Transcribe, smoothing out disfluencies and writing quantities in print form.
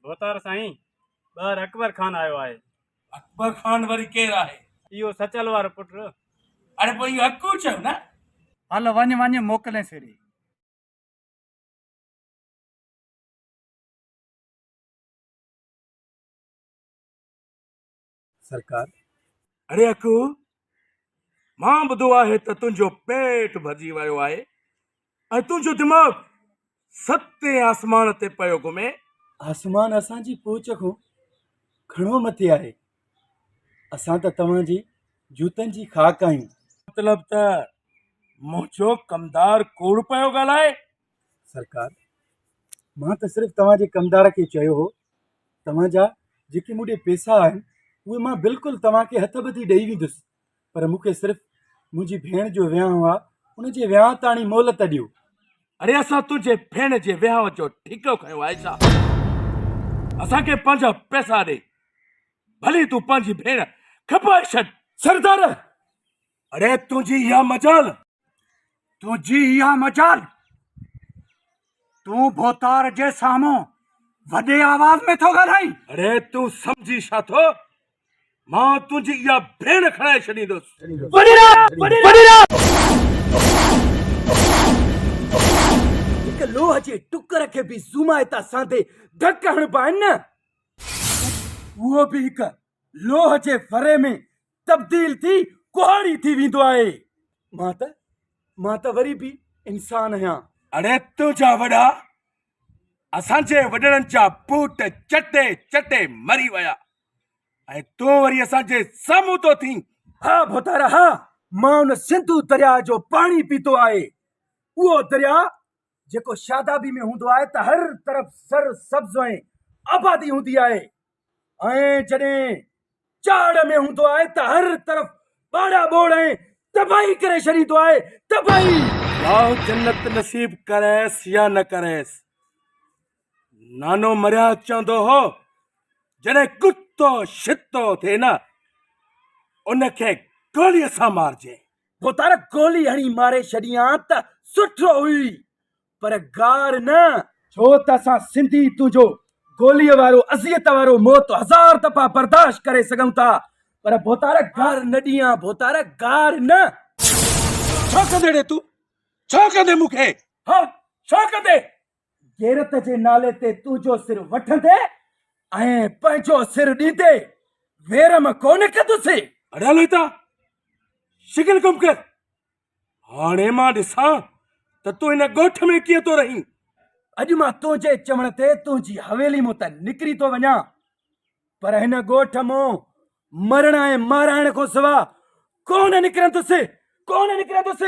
ڀوتار سائين، ٻاهر اڪبر خان آيو آهي. اڪبر خان وري ڪير آهي؟ اهو سچل وارو پٽ. اڙي پوء اهو اڪو چيو نه. هل وڃ وڃ موڪلينس هيڏي. سرڪار. اڙي اڪو، مان ٻڌو آهي ته تنهنجو پيٽ ڀرجي ويو آهي ۽ تنهنجو دماغ ستين آسمان تي پيو گهمي. آسمان اسان جي پهچ کان گهڻو مٿي آهي. اسان ته توهان جي جوتن جي خاڪ آهيون. مطلب ته منهنجو ڪمدار ڪوڙ پيو ڳالهائي. سرڪار، مان ته صرف توهان جي ڪمدار کي چيو هو توهان جا جيڪي مون ڏي پيسا آهن اهي مان بلڪل توهان کي هٿ ٻڌي ڏئي ويندس پر مون کي صرف منهنجي ڀيڻ جو ويانهه آ ان جي ويانهه تاڻي مهلت ڏيو. اڙي اسان تنهنجي ڀيڻ جي ويانهه جو ٺيڪو کنيو آهي ڇا؟ اسان کي پنهنجا پيسا ڏي ڀلي تون پنهنجي ڀيڻ کپائي ڇڏ. سردار! اڙي تنهنجي اها مجال! تنهنجي اها مجال! تون ڀوتار جي سامهون وڏي آواز ۾ ٿو ڳالهائين؟ اڙي تون سمجهين ڇا ٿو؟ مان تنهنجي اها ڀيڻ کڻائي ڇڏيندس. وڏيرا! وڏيرا! هڪ لوهه جي ٽڪر کي به زومائتا سانڌي ڌڪ هڻبا آهن نه، اهو به هڪ لوهه جي ڦري ۾ تبديل ٿي ڪهاڙي ٿي ويندو آهي. مان ته مان ته وري به انسان آهيان. اڙي تنهنجا وڏا اسان جي وڏڙن جا بوٽ چٽي چٽي مري ويا ۽ تون وري اسان جي سامهون ٿو ٿين. ها ڀوتارا ها، مان ان سنڌو درياء جو پاڻي پيتو آهي. اهو درياء جيڪو شادابي ۾ هوندو آهي ته هر طرف سر سبز ۽ آبادي هوندي آهي ۽ جڏهن چاڙهه ۾ هوندو آهي ته هر طرف ٻاڙا ٻوڙ ۽ تباهي ڪري ڇڏيندو آهي تباهي. الله جنت نصيب ڪريس يا نه ڪريس نانو مريا چوندو هو جڏهن ڪتو شتو ٿئي نه ان کي گولي سان مارجي. ڀوتار گولي هڻي ماري ڇڏيان ته سٺو هئي پر گار نه. ڇو ته اسان سنڌي تنهنجو گوليء وارو اذيت وارو موت هزار دفعا برداشت ڪري سگهون ٿا پر ڀوتار گار نه ڏيان ڀوتار گار نه. ڇا ڪندي ڙي تون ڇا ڪندي مون کي ها ڇا ڪندي. غيرت جي نالي تي تنهنجو سر وٺندي ۽ پنهنجو سر ڏيندي ويرم ڪونه ڪندس. اڙي هل هتان شڪل گم ڪر. هاڻي مان ڏسان ته تون هن ڳوٺ ۾ ڪيئن ٿو رهين. اڄ مان تنهنجي چوڻ تي تنهنجي حويلي مون ته نڪري ٿو وڃان پر هن ڳوٺ مون مرڻ ۽ مارائڻ کان سوا ڪونه نڪرندس، ڪونه نڪرندس.